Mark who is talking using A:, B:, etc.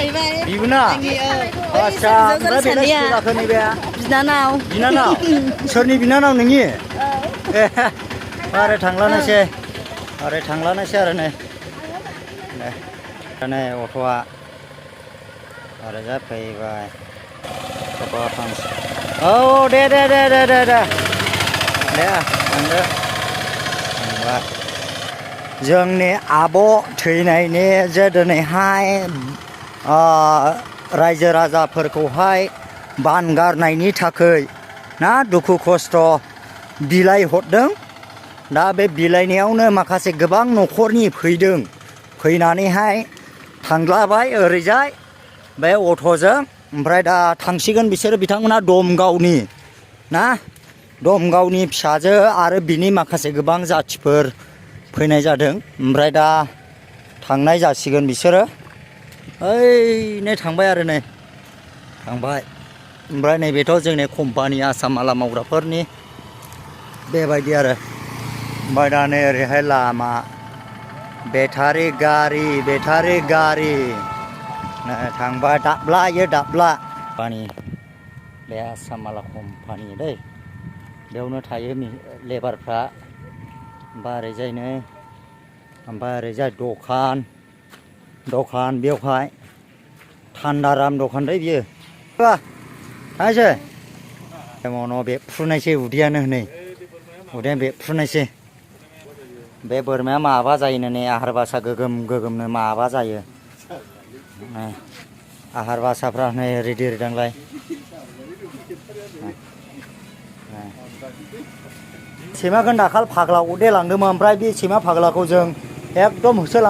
A: जाहैबाय
B: बिबोना आच्छा ओमफ्राय बेलाय सोर जाखो नैबे
A: बिनानाव
B: सोरनि बिनानाव नोंनि ए आरो थांलानोसै आरो नै अट'आ ओरैजाय फैबाय औ दे थांदो जोंनि आब' थैनायनि जे दिनैहाय रायजो राजाफोरखौहाय बान गारनायनि थाखाय ना दुखु खस्थ' बिलाइ हरदों। दा बे बिलाइनायावनो माखासे गोबां न'खरनि फैनानैहाय थांलाबाय ओरैजाय बे अट'जों ओमफ्राय दा थांसिगोन बिसोरो बिथांमोना दमगावनि फिसाजो आरो बिनि माखासे गोबां जाथिफोर फैनाय जादों। ओमफ्राय दा थांनाय जासिगोन बिसोरो नै थांबाय ओमफ्राय नैबेथ' जोंनि कम्पानि आसाम माला मावग्राफोरनि बेबायदि आरो ओमफ्राय दा नै ओरैहाय लामा बेटारि गारि थांबाय दाब्ला बे आसाम माला कम्पानि दै बेयावनो थायो लेबारफ्रा ओमफ्राय ओरैजाय दखान बेवहाय थान्दाराम दखान दै बियो थांसै मन' बेफ्रुनायसै उदैयानो नै उदैयानो बेफ्रुनायसै बे बोरमाया माबा जायोनो नै आहार बासा गोगोमनो माबा जायो आहार बासाफ्रा नै रेडि दांलाय सैमा गोन्दाखाल फाग्ला अरदेलांदोंमोन ओमफ्राय बे सैमा फाग्लाखौ जों एकदम होसोलाङा